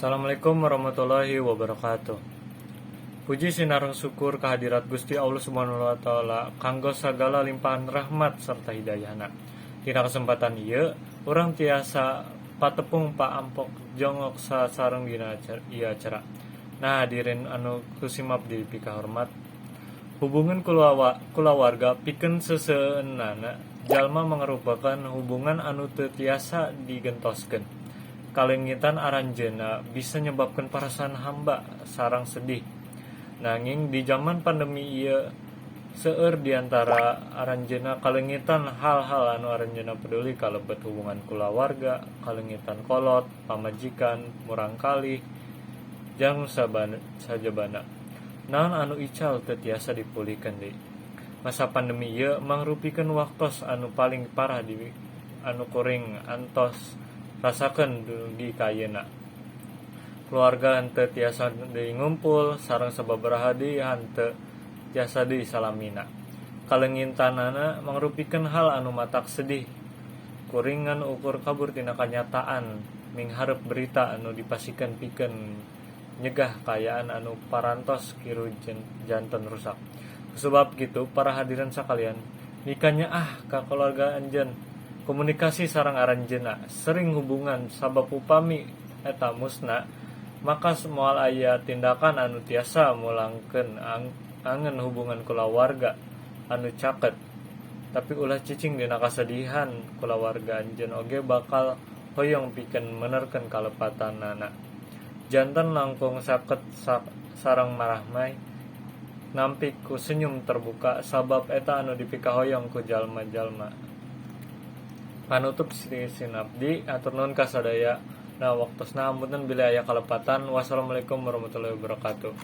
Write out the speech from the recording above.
Assalamualaikum warahmatullahi wabarakatuh. Puji sinareng syukur kehadirat Gusti Allah Subhanahu wa Taala kanggo sagala limpahan rahmat serta hidayahna. Dina kesempatan ieu urang tiasa patepung paampok jongok sasareng dina acara, ieu acara. Nah, hadirin anu ku simabdi dipikahormat. Hubungan kulawarga pikeun seseueurna jalma mangrupakeun hubungan anu teu tiasa digentoskeun. Kaleungitan aranjeunna bisa nyebabkeun parasaan hamba sareng sedih. Nanging di zaman pandemi ieu, seueur di antara aranjeunna kaleungitan hal-hal anu aranjeunna peduli, kalebet hubungan kulawarga, kaleungitan kolot, pamajikan, murangkalih, jeung sajabana. Naon anu ical teu tiasa dipulihkeun deui. Masa pandemi ieu mangrupikeun waktos anu paling parah di anu kuring antos rasakeun dugi ka ayeuna. Keluarga henteu tiasa deui ngumpul sareng sababaraha deui henteu tiasa deui salamina. Kaleungitanana mangrupikeun hal anu matak sedih. Kuring ngan ukur kabur tina kanyataan, mingharep berita anu dipasihkeun pikeun nyegah kaayaan anu parantos kitu janten rusak. Kusabab kitu, para hadirin sakalian, mikanyaah ka keluarga anjeun, komunikasi sareng aranjeunna, sering hubungan, sabab upami eta musna, maka moal aya tindakan anu tiasa mulangkeun angen hubungan kulawarga anu caket. Tapi ulah cicing dina kasedihan, kulawarga anjeun oge bakal hoyong pikeun menerkeun kalepatanana. Janten langkung caket sareng marahmai, nampi ku senyum terbuka, sabab eta anu dipikahoyong ku jalma-jalma. Panutup ti simabdi, hatur nuhun ka sadaya. Nah, waktosna, hapunten bilih aya kalepatan. Wassalamualaikum warahmatullahi wabarakatuh.